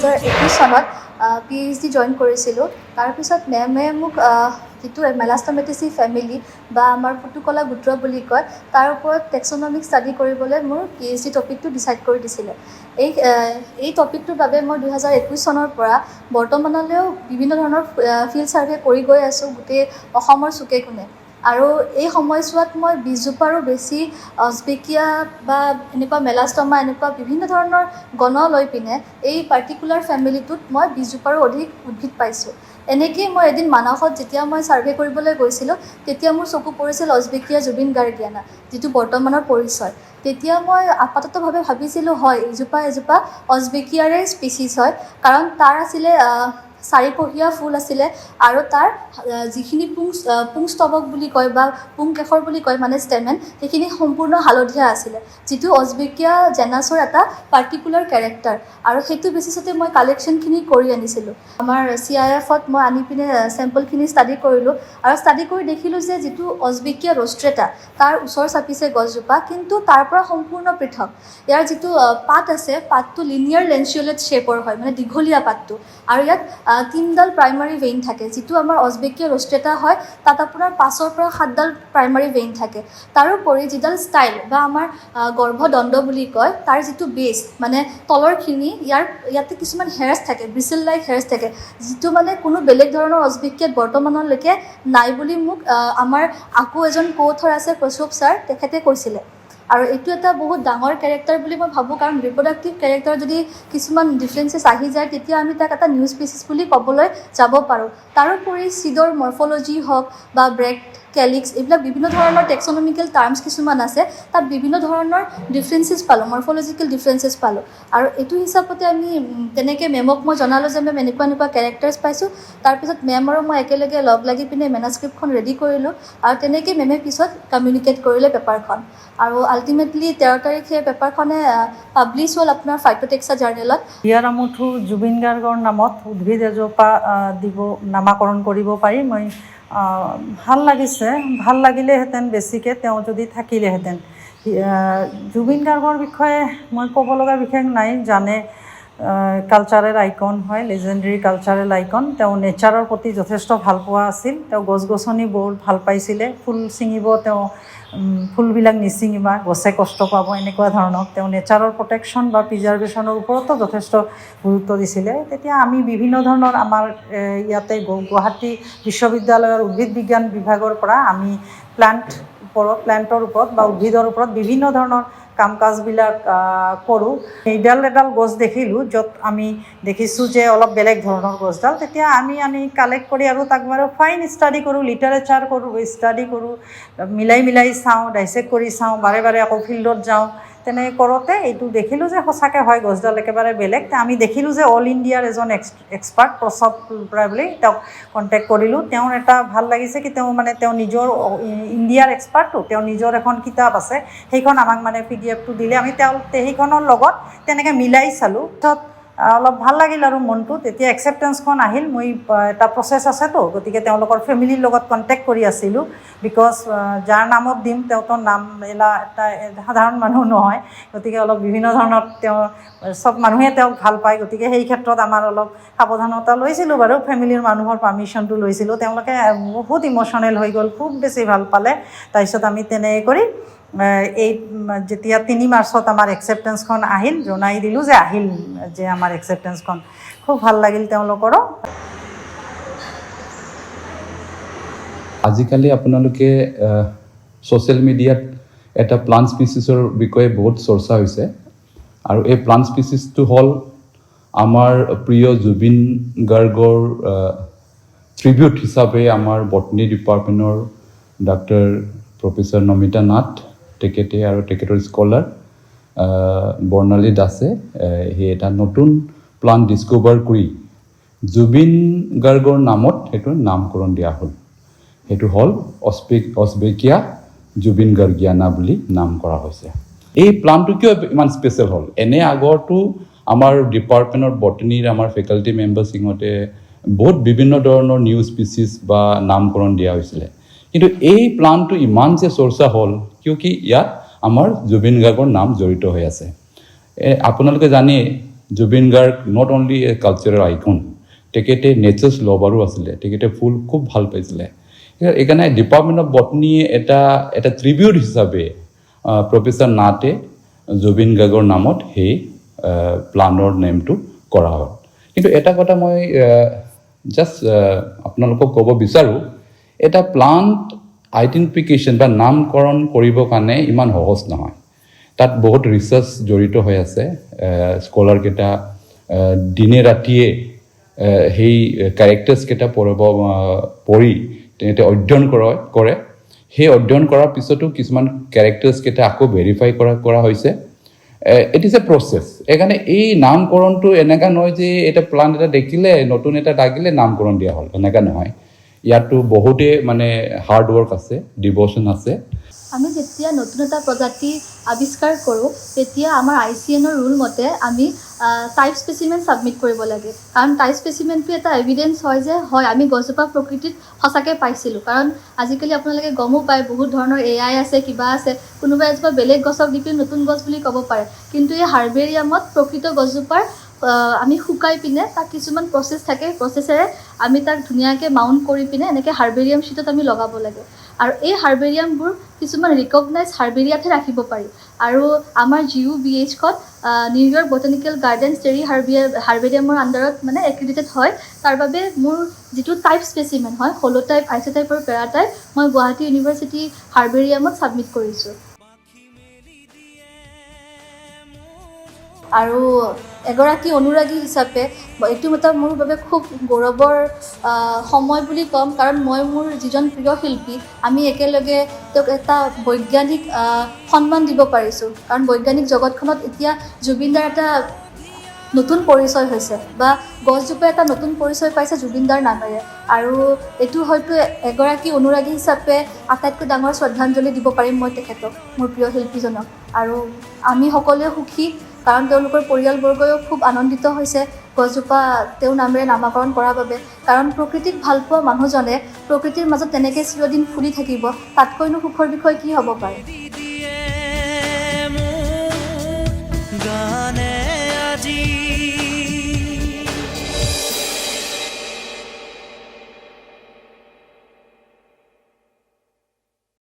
2021 চনত PhD join কৰিছিলোঁ। তাৰপিছত মেমে মোক যিটো মেলাষ্টমেটেচি ফেমিলি বা আমাৰ ফুটুকলা গোত্ৰ বুলি কয়, তাৰ ওপৰত টেক্সনমিক ষ্টাডি কৰিবলৈ মোৰ পিএইচডি টপিকটো ডিচাইড কৰি দিছিলে। এই টপিকটোৰ বাবে মই 2021 চনৰ পৰা বৰ্তমানলৈও বিভিন্ন ধৰণৰ ফিল্ড ছাৰ্ভে কৰি গৈ আছোঁ গোটেই অসমৰ চুকে কোণে। আৰু এই সময়ছোৱাত মই 20 জোপাৰো বেছি অজবেকিয়া বা এনেকুৱা মেলাষ্টমা, এনেকুৱা বিভিন্ন ধৰণৰ গণ লৈ পিনে এই পাৰ্টিকুলাৰ ফেমিলিটোত মই 20 জোপাৰো অধিক উদ্ভিদ পাইছোঁ। এনেকেই মই এদিন মানসত যেতিয়া মই ছাৰ্ভে কৰিবলৈ গৈছিলোঁ, তেতিয়া মোৰ চকু পৰিছিল অজবেকিয়া জুবিন গাৰ্গিয়ানা, যিটো বৰ্তমানৰ পৰিচয়। তেতিয়া মই আপাততভাৱে ভাবিছিলোঁ, হয়, এইজোপা এজোপা অজবেকিয়াৰে স্পিচিছ হয়, কাৰণ তাৰ আছিলে চাৰিপহীয়া ফুল আছিলে আৰু তাৰ যিখিনি পুংস্তৱক বুলি কয় বা পুংকেশৰ বুলি কয়, মানে ষ্টেমেন, সেইখিনি সম্পূৰ্ণ হালধীয়া আছিলে, যিটো অজবেকিয়া জেনাছৰ এটা পাৰ্টিকুলাৰ কেৰেক্টাৰ। আৰু সেইটো বেচিছতে মই কালেকশ্যনখিনি কৰি আনিছিলোঁ। আমাৰ চিআইএফত মই আনি পিনে চেম্পলখিনি ষ্টাডি কৰিলোঁ আৰু ষ্টাডি কৰি দেখিলোঁ যে যিটো অজবেকিয়া ৰষ্ট্ৰেটা, তাৰ ওচৰ চাপিছে গছজোপা, কিন্তু তাৰ পৰা সম্পূৰ্ণ পৃথক। ইয়াৰ যিটো পাত আছে, পাতটো লিনিয়াৰ লেঞ্চিঅলেট শ্বেপৰ হয়, মানে দীঘলীয়া পাতটো, আৰু ইয়াত তিনিডাল প্ৰাইমাৰী ভেইন থাকে। যিটো আমাৰ অজবেকিয়া ৰষ্ট্ৰেটা হয়, তাত আপোনাৰ 5ৰ পৰা 7ডাল প্ৰাইমাৰী ভেইন থাকে। তাৰোপৰি যিডাল ষ্টাইল বা আমাৰ গৰ্ভদণ্ড বুলি কয়, তাৰ যিটো বেছ, মানে তলৰখিনি, ইয়াতে কিছুমান হেয়াৰ্ছ থাকে, ব্ৰিচেল লাইক হেয়াৰ্ছ থাকে, যিটো মানে কোনো বেলেগ ধৰণৰ অজবেকিয়াত বৰ্তমানলৈকে নাই বুলি মোক আমাৰ আকৌ এজন কো-অথৰ আছে প্ৰশোক ছাৰ, তেখেতে কৈছিলে। আৰু এইটো এটা বহুত ডাঙৰ কেৰেক্টাৰ বুলি মই ভাবোঁ, কাৰণ ৰিপ্ৰডাক্টিভ কেৰেক্টাৰ যদি কিছুমান ডিফাৰেঞ্চেছ আহি যায়, তেতিয়া আমি তাক এটা নিউ স্পিচিছ বুলি ক'বলৈ যাব পাৰোঁ। তাৰোপৰি চিডৰ মৰ্ফলজি হওক বা ব্ৰেক্ট, কেলিক্স, এইবিলাক বিভিন্ন ধৰণৰ টেক্সনমিকেল টাৰ্মছ কিছুমান আছে, তাত বিভিন্ন ধৰণৰ ডিফাৰেঞ্চেছ পালোঁ, মৰ্ফলজিকেল ডিফাৰেঞ্চেছ পালোঁ। আৰু এইটো হিচাপতে আমি তেনেকৈ মেমক মই জনালোঁ যে মেম, এনেকুৱা এনেকুৱা কেৰেক্টাৰ্ছ পাইছোঁ। তাৰপিছত মেম আৰু মই একেলগে লগ লাগি পিনে মেনাস্ক্ৰিপ্টখন ৰেডি কৰিলোঁ আৰু তেনেকৈ মেমে পিছত কমিউনিকেট কৰিলে পেপাৰখন। আৰু আল্টিমেটলি 13 তাৰিখে পেপাৰখনে পাব্লিছ হ'ল আপোনাৰ ফাইটোটেক্সা জাৰ্নেলত। হিয়াৰ আমঠু জুবিন গাৰ্গৰ নামত উদ্ভিদ এজোপা দিব, নামাকৰণ কৰিব পাৰি মই ভাল লাগিছে। ভাল লাগিলেহেঁতেন বেছিকৈ তেওঁ যদি থাকিলেহেঁতেন। জুবিন গাৰ্গৰ বিষয়ে মই ক'ব লগা বিশেষ নাই, জানে, কালচাৰেল আইকন হয়, লেজেণ্ডেৰী কালচাৰেল আইকন। তেওঁ নেচাৰৰ প্ৰতি যথেষ্ট ভাল পোৱা আছিল। তেওঁ গছ গছনি বৰ ভাল পাইছিলে। ফুল ছিঙিব তেওঁ, ফুলবিলাক নিছিঙিবা, গছে কষ্ট পাব, এনেকুৱা ধৰণৰ। তেওঁ নেচাৰৰ প্ৰটেকশ্যন বা প্ৰিজাৰ্ভেশ্যনৰ ওপৰতো যথেষ্ট গুৰুত্ব দিছিলে। তেতিয়া আমি বিভিন্ন ধৰণৰ আমাৰ ইয়াতে গুৱাহাটী বিশ্ববিদ্যালয়ৰ উদ্ভিদ বিজ্ঞান বিভাগৰ পৰা আমি প্লাণ্টৰ ওপৰত বা উদ্ভিদৰ ওপৰত বিভিন্ন ধৰণৰ কাম কাজবিলাক কৰোঁ। এইডাল এডাল গছ দেখিলোঁ, য'ত আমি দেখিছোঁ যে অলপ বেলেগ ধৰণৰ গছডাল। তেতিয়া আমি আনি কালেক্ট কৰি আৰু তাক বাৰু ফাইন ষ্টাডি কৰোঁ, লিটাৰেচাৰ কৰোঁ, ষ্টাডি কৰোঁ, মিলাই মিলাই চাওঁ, ডাইচেক্ট কৰি চাওঁ, বাৰে বাৰে আকৌ ফিল্ডত যাওঁ। তেনেকৈ কৰোঁতে এইটো দেখিলোঁ যে সঁচাকৈ হয়, গছডাল একেবাৰে বেলেগ। আমি দেখিলোঁ যে অল ইণ্ডিয়াৰ এজন এক্সপাৰ্ট প্ৰসৱ ৰায় বুলি, তেওঁক কণ্টেক্ট কৰিলোঁ। তেওঁৰ এটা ভাল লাগিছে কি তেওঁ মানে তেওঁ নিজৰ ইণ্ডিয়াৰ এক্সপাৰ্টটো, তেওঁ নিজৰ এখন কিতাপ আছে, সেইখন আমাক মানে পিডিএফটো দিলে। আমি তেওঁ সেইখনৰ লগত তেনেকৈ মিলাই চালোঁ। পিছত অলপ ভাল লাগিল আৰু মনটো। তেতিয়া একচেপ্টেঞ্চখন আহিল। মই এটা প্ৰচেছ আছেতো, গতিকে তেওঁলোকৰ ফেমিলিৰ লগত কণ্টেক্ট কৰি আছিলোঁ, because যাৰ নামত দিম তেওঁতো নাম এলা এটা সাধাৰণ মানুহ নহয়। গতিকে অলপ বিভিন্ন ধৰণৰ তেওঁ, চব মানুহে তেওঁক ভাল পায়। গতিকে সেই ক্ষেত্ৰত আমাৰ অলপ সাৱধানতা লৈছিলোঁ বাৰু, ফেমিলিৰ মানুহৰ পাৰ্মিশ্যনটো লৈছিলোঁ। তেওঁলোকে বহুত ইম'শ্যনেল হৈ গ'ল, খুব বেছি ভাল পালে। তাৰপিছত আমি তেনেকৈ কৰি এই যেতিয়া 3 মাৰ্চত আমাৰ একচেপ্টেঞ্চখন আহিল, জনাই দিলোঁ যে আহিল যে আমাৰ একচেপ্টেঞ্চখন। খুব ভাল লাগিল তেওঁলোকৰো। আজিকালি আপোনালোকে ছ'চিয়েল মিডিয়াত এটা প্লাণ্ট স্পিচিছৰ বিষয়ে বহুত চৰ্চা হৈছে আৰু এই প্লাণ্ট স্পিচিছটো হ'ল আমাৰ প্ৰিয় জুবিন গাৰ্গৰ ট্ৰিবিউট হিচাপে আমাৰ বটনী ডিপাৰ্টমেণ্টৰ ডাক্তৰ প্ৰফেচাৰ নমিতা নাথ তেখেতে আৰু তেখেতৰ স্কলাৰ বৰ্ণালী দাসে সেই এটা নতুন প্লাণ্ট ডিছকভাৰ কৰি জুবিন গাৰ্গৰ নামত সেইটো নামকৰণ দিয়া হ'ল। সেইটো হ'ল অস্বেকিয়া জুবিন গাৰ্গিয়ানা বুলি নাম কৰা হৈছে। এই প্লাণ্টটো কিয় ইমান স্পেচিয়েল হ'ল? এনে আগৰটো আমাৰ ডিপাৰ্টমেণ্টৰ বটনীৰ আমাৰ ফেকাল্টি মেম্বাৰ্ছ সিহঁতে বহুত বিভিন্ন ধৰণৰ নিউ স্পিচিছ বা নামকৰণ দিয়া হৈছিলে, কিন্তু এই প্লাণ্টটো ইমান যে চৰ্চা হ'ল কিয় কি ইয়াত আমাৰ জুবিন গাৰ্গৰ নাম জড়িত হৈ আছে। আপোনালোকে জানেই Zubeen Garg not only a cultural icon, তেখেতে নেচাৰ্ছ লভাৰো আছিলে। তেখেতে ফুল খুব ভাল পাইছিলে। সেইকাৰণে ডিপাৰ্টমেণ্ট অফ বটনীয়ে এটা এটা ট্ৰিবিউট হিচাপে প্ৰফেচাৰ নাথে জুবিন গাৰ্গৰ নামত সেই প্লাণ্টৰ নেমটো কৰা হ'ল। কিন্তু এটা কথা মই জাষ্ট আপোনালোকক ক'ব বিচাৰোঁ, এটা প্লাণ্ট আইডেণ্টিফিকেশ্যন বা নামকৰণ কৰিবৰ কাৰণে ইমান সহজ নহয়। তাত বহুত ৰিচাৰ্চ জড়িত হৈ আছে। স্কলাৰকেইটা দিনে ৰাতিয়ে সেই কেৰেক্টাৰ্ছকেইটা পঢ়িব পঢ়ি তেখেতে অধ্যয়ন কৰে। সেই অধ্যয়ন কৰাৰ পিছতো কিছুমান কেৰেক্টাৰ্ছকেইটা আকৌ ভেৰিফাই কৰা হৈছে। It is a process. সেইকাৰণে এই নামকৰণটো এনেকুৱা নহয় যে এটা প্লাণ্ট এটা দেখিলে, নতুন এটা লাগিলে, নামকৰণ দিয়া হ'ল, এনেকুৱা নহয়। ইয়াতো বহুতেই মানে হাৰ্ড ৱৰ্ক আছে, ডিভ'শ্যন আছে। আমি যেতিয়া নতুন এটা প্ৰজাতি আৱিষ্কাৰ কৰোঁ, তেতিয়া আমাৰ আইইউচিএনৰ ৰুল মতে আমি টাইপ স্পেচিমেন ছাবমিট কৰিব লাগে, কাৰণ টাইপ স্পেচিমেনটো এটা এভিডেঞ্চ হয় যে হয়, আমি গছজোপা প্ৰকৃতিত সঁচাকৈ পাইছিলোঁ। কাৰণ আজিকালি আপোনালোকে গমো পায়, বহুত ধৰণৰ এআই আছে, কিবা আছে, কোনোবা এজোপা বেলেগ গছক দি পিনে নতুন গছ বুলি ক'ব পাৰে। কিন্তু এই হাৰ্বেৰিয়ামত প্ৰকৃত গছজোপাৰ আমি শুকাই পিনে তাক কিছুমান প্ৰচেছ থাকে, প্ৰচেছেৰে আমি তাক ধুনীয়াকৈ মাউণ্ট কৰি পিনে এনেকৈ হাৰ্বেৰিয়াম শ্বীটত আমি লগাব লাগে। আৰু এই হাৰ্বেৰিয়ামবোৰ কিছুমান ৰিকগনাইজ হাৰ্বেৰিয়াতহে ৰাখিব পাৰি। আৰু আমাৰ জিইউ বিএইচখন নিউয়ৰ্ক বটানিকেল গাৰ্ডেন ষ্টেৰী হাৰ্বেৰিয়ামৰ আণ্ডাৰত মানে এক্ৰিডিটেড হয়। তাৰ বাবে মোৰ যিটো টাইপ স্পেচিমেন হয়, হল'টাইপ, আইচ'টাইপ আৰু পেৰাটাইপ, মই গুৱাহাটী ইউনিভাৰ্চিটি হাৰ্বেৰিয়ামত ছাবমিট কৰিছোঁ। আৰু এগৰাকী অনুৰাগী হিচাপে এইটো এটা মোৰ বাবে খুব গৌৰৱৰ সময় বুলি ক'ম, কাৰণ মই মোৰ যিজন প্ৰিয় শিল্পী, আমি একেলগে তেওঁক এটা বৈজ্ঞানিক সন্মান দিব পাৰিছোঁ। কাৰণ বৈজ্ঞানিক জগতখনত এতিয়া জুবিনদাৰ এটা নতুন পৰিচয় হৈছে বা গছজোপাই এটা নতুন পৰিচয় পাইছে জুবিনদাৰ নামেৰে। আৰু এইটো হয়তো এগৰাকী অনুৰাগী হিচাপে আটাইতকৈ ডাঙৰ শ্ৰদ্ধাঞ্জলি দিব পাৰিম মই তেখেতক, মোৰ প্ৰিয় শিল্পীজনক। আৰু আমি সকলোৱে সুখী, কাৰণ তেওঁলোকৰ পৰিয়ালবৰ্গয়ো খুব আনন্দিত হৈছে গছজোপা তেওঁৰ নামেৰে নামাকৰণ কৰাৰ বাবে। কাৰণ প্ৰকৃতিক ভালপোৱা মানুহজনে প্ৰকৃতিৰ মাজত তেনেকৈ চিৰদিন ফুলি থাকিব, তাতকৈনো সুখৰ বিষয় কি হ'ব পাৰে?